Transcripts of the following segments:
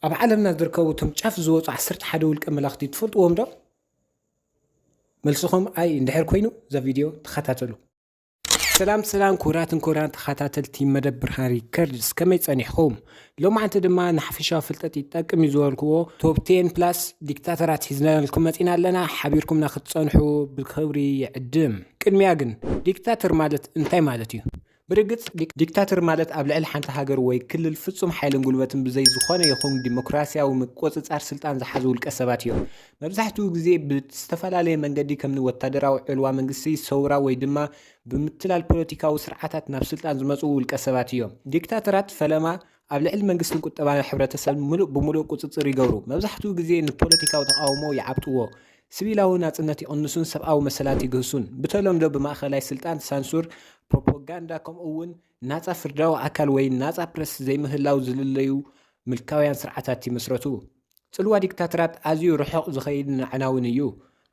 ኣብ ዓለምና ዝርከቡ እቶም ጫፍ ዝወፁ ዓሰርተ ሓደ ውልቀ መላኽቲ ትፈልጥዎም ዶ? መልስኹም ኣይ እንድሕር ኮይኑ፣ እዛ ቪድዮ ተኸታተሉ። ሰላም ሰላም፣ ክቡራትን ክቡራን ተኸታተልቲ መደብ ብርሃን ሪከርድስ፣ ከመይ ጸኒሕኩም? ሎማዓንቲ ድማ ንሓፈሻዊ ፍልጠት ይጠቅም እዩ ዝበልክዎ ቶፕ ቴን ፕላስ ዲክታተራት ሒዝናልኩም መጺና ኣለና። ሓቢርኩምና ክትጸንሑ ብክብሪ ይዕድም። ቅድሚያ ግን፣ ዲክታተር ማለት እንታይ ማለት እዩ? ብርግጽ፣ ዲክ-፣ ዲክታተር ማለት ኣብ ልዕሊ ሓንቲ ሃገር ወይ ክልል ፍጹም ሓይልን ጉልበትን ብዘይ ዝኾነ ይኹን ዲሞክራሲያዊ ምቁጽጻር ስልጣን ዝሓዙ ውልቀ ሰባት እዮም። መብዛሕትኡ ግዜ ብዝተፈላለየ መንገዲ፣ ከም ወታደራዊ ዕልዋ መንግስቲ፣ ሰውራ ወይ ድማ ብምትላል ፖለቲካዊ ስርዓታት ናብ ስልጣን ዝመጹ ውልቀ ሰባት እዮም። ዲክታተራት ፈለማ ኣብ ልዕሊ መንግስትን ቁጠባን ሕብረተሰብን ምሉእ ብምሉእ ቁጽጽር ይገብሩ። መብዛሕትኡ ግዜ ንፖለቲካዊ ተቓውሞ ይዓብጥዎ፣ ሲቪላዊ ናጽነት ይቕንሱን ሰብኣዊ መሰላት ይግህሱን። ብተለምዶ ብማእከላይ ስልጣን ሳንሱር፣ ፕሮፓጋንዳ፣ ከምኡ እውን ናጻ ፍርዳዊ ኣካል ወይ ናጻ ፕረስ ዘይምህላው ዝልለዩ ምልካውያን ስርዓታት ይምስረቱ። ጽልዋ ዲክታተራት ኣዝዩ ርሑቕ ዝኸይድን ኣዕናውን እዩ።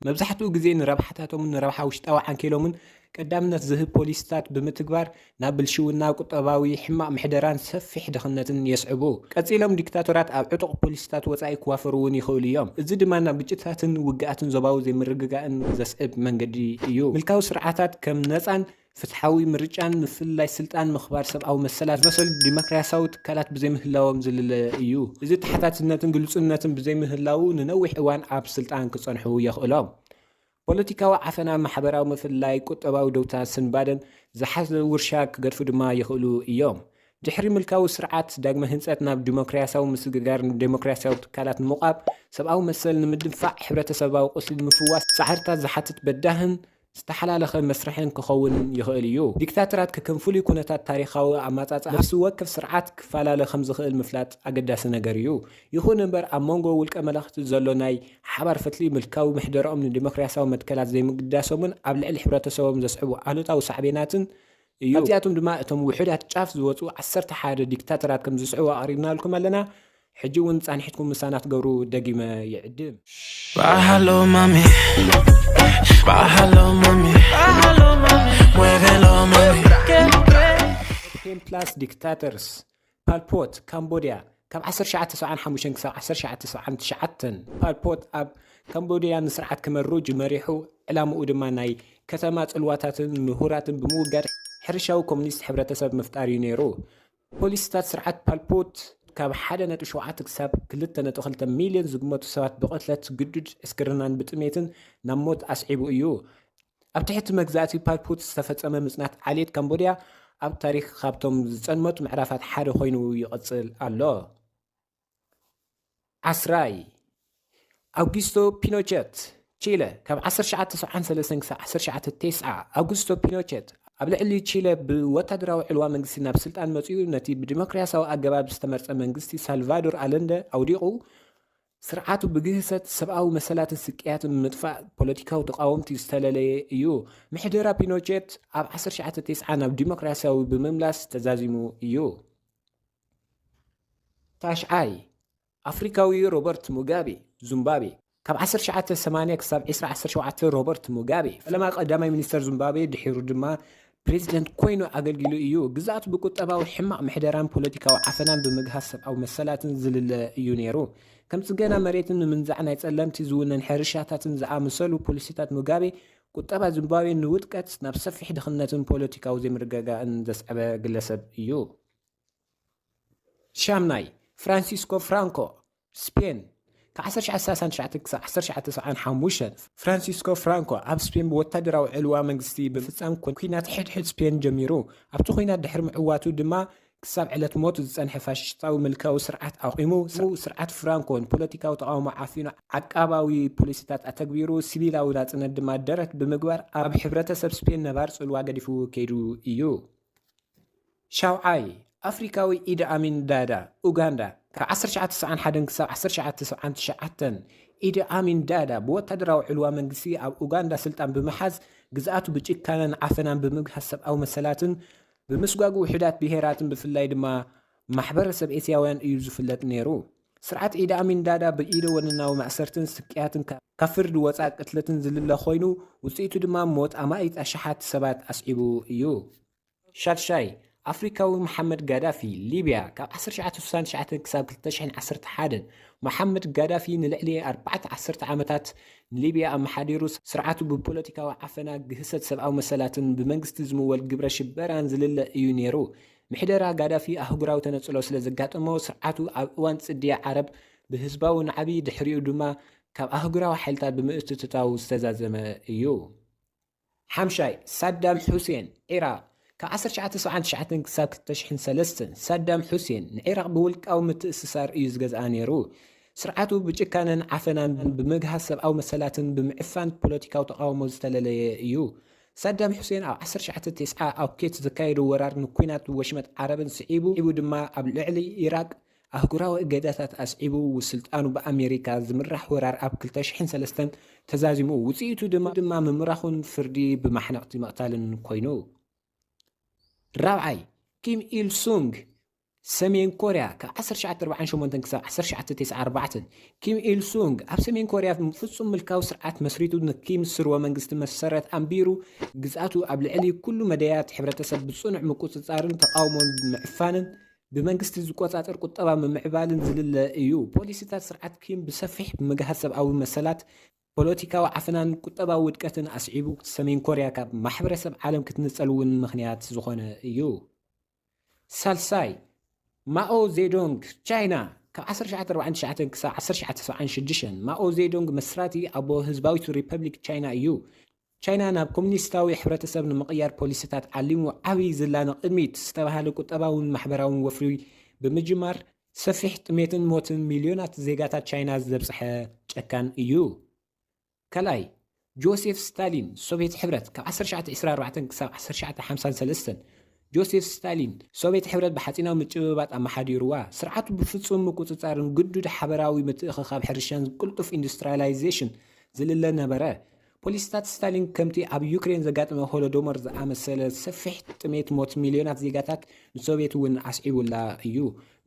መብዛሕትኡ ግዜ ንረብሓታቶምን ንረብሓ ውሽጣዊ ዓንኬሎምን ቀዳምነት ዝህብ ፖሊሲታት ብምትግባር ናብ ብልሽውና፣ ቁጠባዊ ሕማቕ ምሕደራን ሰፊሕ ድኽነትን የስዕቡ። ቀጺሎም ዲክታተራት ኣብ ዕጡቕ ፖሊሲታት ወጻኢ ክዋፈሩ እውን ይኽእሉ እዮም። እዚ ድማ ናብ ግጭታትን ውግኣትን ዞባዊ ዘይምርግጋእን ዘስዕብ መንገዲ እዩ። ምልካዊ ስርዓታት ከም ነጻን ፍትሓዊ ምርጫን ምፍልላይ ስልጣን ምኽባር ሰብኣዊ መሰላት ዝመሰሉ ዲሞክራሲያዊ ትካላት ብዘይምህላዎም ዝልለ እዩ። እዚ ተሓታትነትን ግሉጽነትን ብዘይምህላዉ ንነዊሕ እዋን ኣብ ስልጣን ክጸንሑ የኽእሎም። ፖለቲካዊ ዓፈና፣ ማሕበራዊ ምፍልላይ፣ ቁጠባዊ ደውታ ስንባደን ዝሓዘ ውርሻ ክገድፉ ድማ ይኽእሉ እዮም። ድሕሪ ምልካዊ ስርዓት ዳግመ ህንጸት ናብ ዲሞክራሲያዊ ምስግጋር፣ ንዲሞክራሲያዊ ትካላት ንምቋብ፣ ሰብኣዊ መሰል ንምድንፋዕ፣ ሕብረተሰባዊ ቁስሊ ንምፍዋስ ጻዕርታት ዝሓትት በዳህን ዝተሓላለኸ መስርሕን ክኸውን ይኽእል እዩ። ዲክታተራት ከከም ፍሉይ ኩነታት ታሪኻዊ ኣመጻጽኣ ነፍሲ ወከፍ ስርዓት ክፈላለ ከም ዝኽእል ምፍላጥ ኣገዳሲ ነገር እዩ። ይኹን እምበር፣ ኣብ መንጎ ውልቀ መላኽቲ ዘሎ ናይ ሓባር ፈትሊ ምልካዊ ምሕደርኦም ንዲሞክራሲያዊ መትከላት ዘይምግዳሶምን ኣብ ልዕሊ ሕብረተሰቦም ዘስዕቡ ኣሉታዊ ሳዕቤናትን እዩ። ካብዚኣቶም ድማ እቶም ውሑዳት ጫፍ ዝወፁ ዓሰርተ ሓደ ዲክታተራት ከም ዝስዕቡ ኣቕሪብናልኩም ኣለና። ሕጂ እውን ጻንሒትኩም ምሳና ክትገብሩ ደጊመ ይዕድም። Bahalo mami, bahalo mami, muévelo mami. ቴን ፕላስ ዲክታተርስ፣ ፓልፖት፣ ካምቦድያ፣ ካብ ዓሰርተ ትሽዓተ ሰብዓን ሓሙሽተን ክሳብ ዓሰርተ ትሽዓተ ሰብዓን ትሽዓተን፣ ፓልፖት ኣብ ካምቦድያ ንስርዓት ክመርጅ መሪሑ፣ ዕላምኡ ድማ ናይ ከተማ ጽልዋታትን ምሁራትን ብምውጋድ ሕርሻዊ ኮሙኒስት ሕብረተሰብ ምፍጣር እዩ ነይሩ። ፖሊሲታት ስርዓት ፓልፖት ካብ ሓደ ነጥቢ ሸውዓተ ክሳብ ክልተ ነጥቢ ክልተ ሚልዮን ዝግመቱ ሰባት ብቕትለት፣ ግዱድ ዕስክርናን ብጥሜትን ናብ ሞት ኣስዒቡ እዩ። ኣብ ትሕቲ መግዛእቲ ፓልፖት ዝተፈጸመ ምጽናት ዓሌት ካምቦድያ ኣብ ታሪኽ ካብቶም ዝጸንመቱ ምዕራፋት ሓደ ኮይኑ ይቕጽል ኣሎ። ዓስራይ፣ ኣውጉስቶ ፒኖቸት፣ ቺለ፣ ካብ ዓሰርተ ትሽዓተ ሰብዓን ሰለስተን ክሳብ ዓሰርተ ትሽዓተ ተስዓ። ኣውጉስቶ ፒኖቸት ኣብ ልዕሊ ቺለ ብወታደራዊ ዕልዋ መንግስቲ ናብ ስልጣን መጺኡ፣ ነቲ ብዲሞክራሲያዊ ኣገባብ ዝተመርጸ መንግስቲ ሳልቫዶር ኣለንደ ኣውዲቑ፣ ስርዓቱ ብግህሰት፣ ሰብኣዊ መሰላትን ስቅያትን ብምጥፋእ፣ ፖለቲካዊ ተቓወምቲ ዝተለለየ እዩ። ምሕደራ ፒኖቼት ኣብ ዓሰርተ ትሽዓተ ተስዓ ናብ ዲሞክራሲያዊ ብምምላስ ተዛዚሙ እዩ። ታሽዓይ፣ ኣፍሪካዊ ሮበርት ሙጋቤ፣ ዙምባቤ፣ ካብ ዓሰርተ ትሽዓተ ሰማንያ ክሳብ ዕስራ ዓሰርተ ሸውዓተ። ሮበርት ሙጋቤ ፈለማ ቀዳማይ ሚኒስተር ዙምባቤ፣ ድሒሩ ድማ ፕሬዚደንት ኮይኑ ኣገልጊሉ እዩ። ግዝኣቱ ብቁጠባዊ ሕማቕ ምሕደራን ፖለቲካዊ ዓፈናን ብምግሃስ ሰብኣዊ መሰላትን ዝልለ እዩ ነይሩ። ከም ጽገና መሬትን ምምንዛዕ ናይ ጸለምቲ ዝውነን ሕርሻታትን ዝኣመሰሉ ፖሊሲታት ሙጋቤ፣ ቁጠባ ዚምባብዌ ንውድቀት፣ ናብ ሰፊሕ ድኽነትን ፖለቲካዊ ዘይምርግጋእን ዘስዐበ ግለሰብ እዩ። ሻምናይ፣ ፍራንሲስኮ ፍራንኮ፣ ስፔን፣ ካብ ዓሰርተ ትሽዓተ ሰላሳን ትሽዓተን ክሳብ ዓሰርተ ትሽዓተ ሰብዓን ሓሙሽተን። ፍራንሲስኮ ፍራንኮ ኣብ ስፔን ብወታደራዊ ዕልዋ መንግስቲ ብምፍጻም፣ ኲናት ሕድሕድ ስፔን ጀሚሩ። ኣብቲ ኲናት ድሕሪ ምዕዋቱ ድማ፣ ክሳብ ዕለት ሞቱ ዝጸንሐ ፋሽስታዊ ምልካዊ ስርዓት ኣቑሙ። ስርዓት ፍራንኮ ንፖለቲካዊ ተቓውሞ ዓፊኑ፣ ዓቃባዊ ፖሊሲታት ኣተግቢሩ፣ ሲቪላዊ ናጽነት ድማ ደረት ብምግባር፣ ኣብ ሕብረተሰብ ስፔን ነባር ጽልዋ ገዲፉ ከይዱ እዩ። ሻውዓይ፣ ኣፍሪካዊ ኢዲ ኣሚን ዳዳ፣ ኡጋንዳ፣ ካብ ዓሰርተ ትሽዓተ ሰብዓን ሓደን ክሳብ ዓሰርተ ትሽዓተ ሰብዓን ትሽዓተን። ኢዲ ኣሚን ዳዳ ብወታደራዊ ዕልዋ መንግስቲ ኣብ ኡጋንዳ ስልጣን ብምሓዝ፣ ግዝኣቱ ብጭካነን ዓፈናን ብምግሃስ ሰብኣዊ መሰላትን ብምስጓግ ውሑዳት ብሄራትን ብፍላይ ድማ ማሕበረሰብ ኤስያውያን እዩ ዝፍለጥ ነይሩ። ስርዓት ኢዲ ኣሚን ዳዳ ብኢደ ወነናዊ ማእሰርትን ስቅያትን፣ ካብ ፍርዲ ወፃኢ ቅትለትን ዝልለ ኮይኑ፣ ውፅኢቱ ድማ ሞት ኣማኢት ኣሽሓት ሰባት ኣስዒቡ እዩ። ሻድሻይ፣ ኣፍሪካዊ መሓመድ ጋዳፊ፣ ሊብያ፣ ካብ ዓሰርተ ትሽዓተ ስሳን ትሽዓተን ክሳብ ክልተ ሽሕን ዓሰርተ ሓደን። መሓመድ ጋዳፊ ንልዕሊ ኣርባዕተ ዓሰርተ ዓመታት ንሊብያ ኣመሓዲሩ፣ ስርዓቱ ብፖለቲካዊ ዓፈና፣ ግህሰት ሰብኣዊ መሰላትን ብመንግስቲ ዝምወል ግብረ ሽበራን ዝልለ እዩ ነይሩ። ምሕደራ ጋዳፊ ኣህጉራዊ ተነጽሎ ስለ ዘጋጠሞ፣ ስርዓቱ ኣብ እዋን ጽድያ ዓረብ ብህዝባዊ ናዕቢ፣ ድሕሪኡ ድማ ካብ ኣህጉራዊ ሓይልታት ብምእትትታው ዝተዛዘመ እዩ። ሓምሻይ፣ ሳዳም ሑሴን፣ ዒራቕ፣ ካብ ዓሰርተ ትሽዓተ ሰብዓን ትሽዓተን ክሳብ ክልተ ሽሕን ሰለስተን። ሳዳም ሑሴን ንዒራቕ ብውልቃዊ ምትእስሳር እዩ ዝገዝኣ ነይሩ። ስርዓቱ ብጭካነን ዓፈናን፣ ብምግሃስ ሰብኣዊ መሰላትን ብምዕፋን ፖለቲካዊ ተቓውሞ ዝተለለየ እዩ። ሳዳም ሑሴን ኣብ ዓሰርተ ትሽዓተ ተስዓ ኣብ ኩዌት ዘካየዶ ወራር ንኲናት ወሽመጥ ዓረብን ስዒቡ፣ ስዒቡ ድማ ኣብ ልዕሊ ኢራቅ ኣህጉራዊ እገዳታት ኣስዒቡ፣ ስልጣኑ ብኣሜሪካ ዝምራሕ ወራር ኣብ ክልተ ሽሕን ሰለስተን ተዛዚሙ። ውጽኢቱ ድማ፣ ድማ ምምራኹን ፍርዲ ብማሕነቕቲ ምቕታልን ኮይኑ። ራብዓይ፣ ኪም ኢል ሱንግ፣ ሰሜን ኮርያ፣ ካብ ዓሰርተ ትሽዓተ ኣርባዓን ሸሞንተን ክሳብ ዓሰርተ ትሽዓተ ተስዓን ኣርባዕተን። ኪም ኢል ሱንግ ኣብ ሰሜን ኮርያ ፍጹም ምልካዊ ስርዓት መስሪቱ፣ ንኪም ስርወ መንግስቲ መሰረት ኣንቢሩ፣ ግዝኣቱ ኣብ ልዕሊ ኩሉ መደያት ሕብረተሰብ ብጽኑዕ ምቁጽጻርን ተቓውሞን ብምዕፋንን ብመንግስቲ ዝቆጻጸር ቁጠባ ምምዕባልን ዝልለ እዩ። ፖሊሲታት ስርዓት ኪም ብሰፊሕ ብምግሃስ ሰብኣዊ መሰላት፣ ፖለቲካዊ ዓፈናን ቁጠባዊ ውድቀትን ኣስዒቡ፣ ሰሜን ኮርያ ካብ ማሕበረሰብ ዓለም ክትንጸል እውን ምኽንያት ዝኾነ እዩ። ሳልሳይ፣ ማኦ ዜዶንግ፣ ቻይና፣ ካብ ዓሰርተ ትሽዓተ ኣርባዓን ትሽዓተን ክሳብ ዓሰርተ ትሽዓተ ሰብዓን ሽዱሽተን። ማኦ ዜዶንግ መስራቲ ኣቦ ህዝባዊት ሪፐብሊክ ቻይና እዩ። ቻይና ናብ ኮሙኒስታዊ ሕብረተሰብ ንምቕያር ፖሊሲታት ዓሊሙ ዓብዪ ዝላ ንቕድሚት ዝተባህለ ቁጠባውን ማሕበራውን ወፍሪ ብምጅማር፣ ሰፊሕ ጥሜትን ሞትን ሚልዮናት ዜጋታት ቻይና ዘብጽሐ ጨካን እዩ። ካልኣይ፣ ጆሴፍ ስታሊን፣ ሶቪየት ሕብረት፣ ካብ ዓሰርተ ትሽዓተ ዕስራን ኣርባዕተን ክሳብ ዓሰርተ ትሽዓተ ሓምሳን ሰለስተን። ጆሴፍ ስታሊን፣ ሶቪየት ሕብረት ብሓጺናዊ ምጭብባጥ ኣመሓዲሩዋ። ስርዓቱ ብፍጹም ምቁጽጻርን ግዱድ ሓበራዊ ምትእኽኻብ ሕርሻን ቅልጡፍ ኢንዱስትሪያላይዜሽን ዝልለ ነበረ። ፖሊሲታት ስታሊን፣ ከምቲ ኣብ ዩክሬን ዘጋጠመ ሆሎዶሞር ዝኣመሰለ ሰፊሕ ጥሜት፣ ሞት ሚልዮናት ዜጋታት፣ ንሶቪየት እውን ኣስዒቡላ እዩ።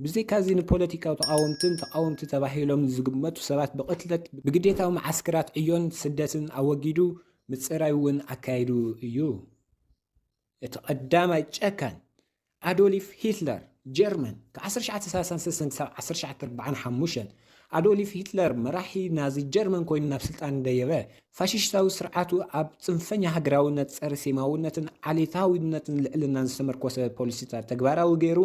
ብዘይካዚ፣ ንፖለቲካዊ ተቓወምትን ተቓወምቲ ተባሂሎም ዝግመቱ ሰባት ብቕትለት፣ ብግዴታዊ መዓስከራት ዕዮን ስደትን ኣወጊዱ፣ ምጽራይ እውን ኣካይዱ እዩ። እቲ ቀዳማይ ጨካን፣ ኣዶሊፍ ሂትለር፣ ጀርመን፣ ካብ ዓሰርተ ትሽዓተ ሰላሳን ሰለስተን ክሳብ ዓሰርተ ትሽዓተ ኣርባዓን ሓሙሽተን። ኣዶሊፍ ሂትለር መራሒ ናዚ ጀርመን ኮይኑ ናብ ስልጣን ደየበ። ፋሽስታዊ ስርዓቱ ኣብ ጽንፈኛ ሃገራውነት፣ ጸረ ሴማውነትን ዓሌታዊነትን ልዕልናን ዝተመርኮሰ ፖሊሲታት ተግባራዊ ገይሩ።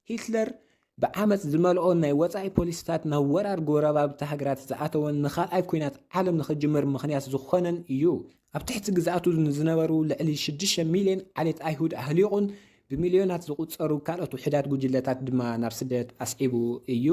ሂትለር ብዓመጽ ዝመልኦ ናይ ወጻኢ ፖሊሲታት ናብ ወራር ጎረባብቲ ሃገራት ዝኣተወን ንኻልኣይ ኲናት ዓለም ንኽጅምር ምኽንያት ዝኾነን እዩ። ኣብ ትሕቲ ግዝኣቱ ንዝነበሩ ልዕሊ ሽዱሽተ ሚልዮን ዓሌት ኣይሁድ ኣህሊቑን ብሚልዮናት ዝቑጸሩ ካልኦት ውሑዳት ጉጅለታት ድማ ናብ ስደት ኣስዒቡ እዩ።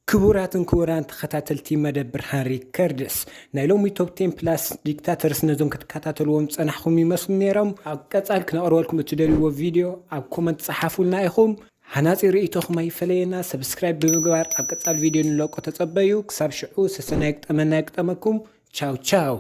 ክቡራትን ክቡራን ተኸታተልቲ መደብ ብርሃን ሪከርድስ፣ ናይ ሎሚ ቶፕ ቴን ፕላስ ዲክታተርስ ነዞም ክትከታተልዎም ዝጸናሕኩም ይመስሉ ነይሮም። ኣብ ቀጻል ክነቕርበልኩም እትደልይዎ ቪድዮ ኣብ ኮመንት ጸሓፉልና ኢኹም። ሃናጺ ርእይቶኹም ኣይፈለየና። ሰብስክራይብ ብምግባር ኣብ ቀጻል ቪድዮ ንለቆ ተጸበዩ። ክሳብ ሽዑ ሰሰናይ ግጠመና ይግጠመኩም። ቻው ቻው።